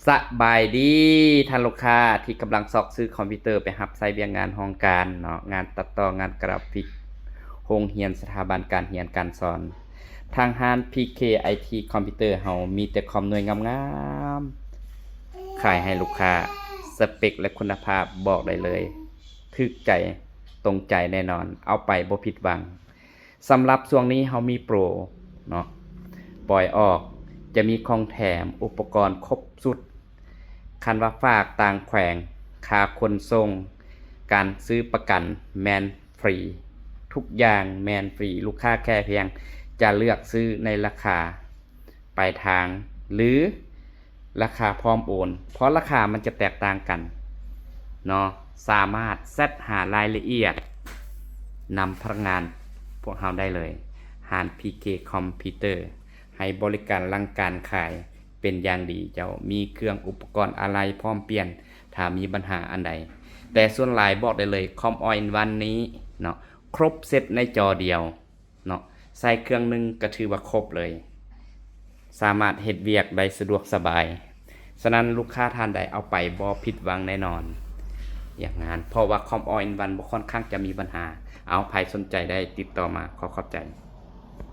ສະບາຍດີທ່ານລູກຄ້າທີ່ກຳລັງຊອກຊື້ຄອມພິວເຕີໄປຮັບໃຊ້ວຽກງານຫ້ອງການເນາະ, ງານຕັດຕໍ່, ງານກຣາຟິກ, ໂຮງຮຽນ, ສະຖາບັນການຮຽນການສອນ. ທາງຮ້ານ ພີເຄ ໄອທີ ຄອມພິວເຕີເຮົາມີແຕ່ຄອມໜ່ວຍງາມໆ ຂາຍໃຫ້ລູກຄ້າ, ສະເປັກ ແລະ ຄຸນນະພາບບອກໄດ້ເລີຍ ຖືກໃຈ, ຕົງໃຈແນ່ນອນ, ເອົາໄປບໍ່ຜິດຫວັງ. ສຳລັບຊ່ວງນີ້ເຮົາມີໂປຣເນາະ ປ່ອຍອອກ ຈະມີຂອງແຖມ ອຸປະກອນຄົບຊຸດ, ຄັນວ່າຝາກຕ່າງແຂວງ, ຄ່າຂົນສົ່ງ, ການຊື້ປະກັນແມ່ນຟຣີ, ທຸກຢ່າງແມ່ນຟຣີ, ລູກຄ້າແຄ່ພຽງຈະເລືອກຊື້ໃນລາຄາປາຍທາງ ຫຼື ລາຄາພ້ອມໂອນ, ເພາະລາຄາມັນຈະແຕກຕ່າງກັນເນາະ. ສາມາດແຊັດຫາລາຍລະອຽດນຳພະນັກງານພວກເຮົາໄດ້ເລີຍ. ຮ້ານ ພີເຄ ຄອມພິວເຕີ ໃຫ້ບໍລິການຫຼັງການຂາຍເປັນຢ່າງດີເຈົ້າ, ມີເຄື່ອງອຸປະກອນອາໄຫຼ່ພ້ອມປ່ຽນ ຖ້າມີບັນຫາອັນໃດ. ແຕ່ສ່ວນຫຼາຍບອກໄດ້ເລີຍ ຄອມ All in One ນີ້ເນາະ ຄົບເຊັດໃນຈໍດຽວ ເນາະ, ໃສ່ເຄື່ອງໜຶ່ງກໍຖືວ່າຄົບເລີຍ, ສາມາດເຮັດວຽກໄດ້ສະດວກສະບາຍ. ສະນັ້ນ ລູກຄ້າທ່ານໃດເອົາໄປບໍ່ຜິດຫວັງແນ່ນອນ ວຽກງານ, ເພາະວ່າຄອມ All in One ບໍ່ຄ່ອນຂ້າງຈະມີບັນຫາ. ເອົາ, ໃຜສົນໃຈໄດ້ຕິດຕໍ່ມາ. ຂໍຂອບໃຈ.